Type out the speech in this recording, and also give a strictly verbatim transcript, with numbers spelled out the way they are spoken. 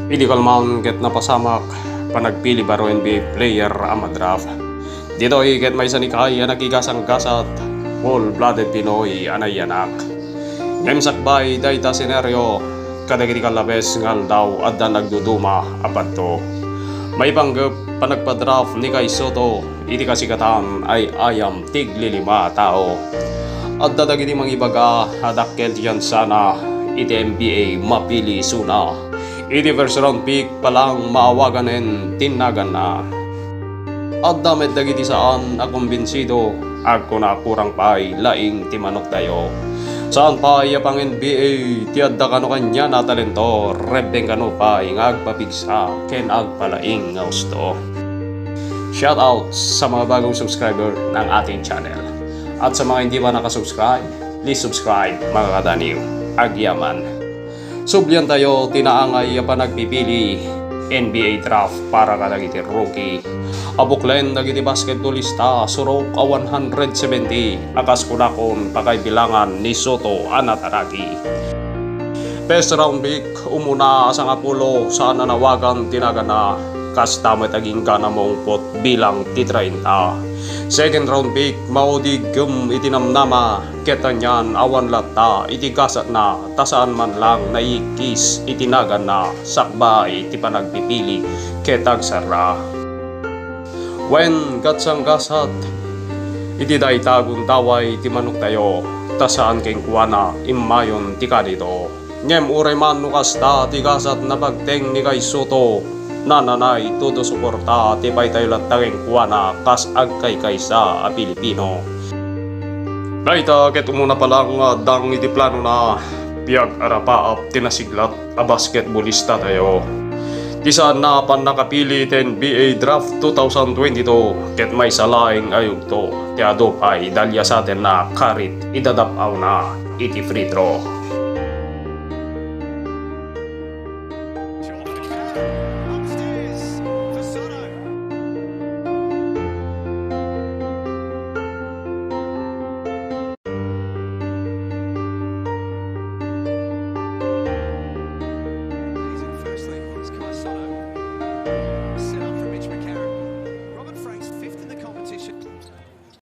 Idi kalman ket napasamak, panagpili baro N B A player a madraft. Ditoy ket maysa ni Kai a nakigasanggasat, full-blooded Pinoy a nayanak. Ngem sakbay dayta senaryo, kadagiti kallabes nga aldaw adda nagduduma a padto. Maipanggep, panagpadraft ni Kai Soto iti kasikatan ay ayam tiglilima a tao. Adda dagiti mangibaga a dakkel ti tiyansana iti N B A mapili isuna. Iti first round pick pa lang, maawaganen ti naganna. Adda met dagiti saan a kumbinsido, agkuna a kurang pay laing ti manoktayo. Saan pay a pang-N B A ti adda kano kaniana a talento, rebbeng kano pay nga agpapigsa ken agpalaing nga husto. Shout out sa mga bagong subscriber ng ating channel. At sa mga hindi pa nakasubscribe, please subscribe, mga kadaniw. Agyaman. Subliantayo ti naangay a panagpipili, N B A draft para kadagiti rookie. Abuklen dagiti basketballista surok a one hundred seventy a kas kunakon pakaibilangan ni Soto a nataraki. First round pick, umuna a sangapulo saan a nawagan ti naganna, kasta met agingga a maungpot bilang ti treinta. Second round pick, maudig ngem iti namnama, ket anian awan latta iti gasatna ta saan man lang naikkis iti naganna sakbay ti panagpipili ket agsarra. Wen, gatsanggasat iti dayta a gundaway ti manoktayo, ta saan kenkuana immayon ti kanito. Ngem uray man no kasta ti gasat a pagteng ni Kai Soto, nananay todo suporta ti paytayo latta kenkuana kas agkaykaysa a Pilipino. Dayta ket umuna pa lang nga addang iti planona, piag-arapaap ti nasiglat a basketballistatayo. Ti saanna a pannakapili iti N B A Draft two thousand twenty-two ket maysa laeng a yugto ti adu pay daliasatenna karit idadap-awna iti free throw.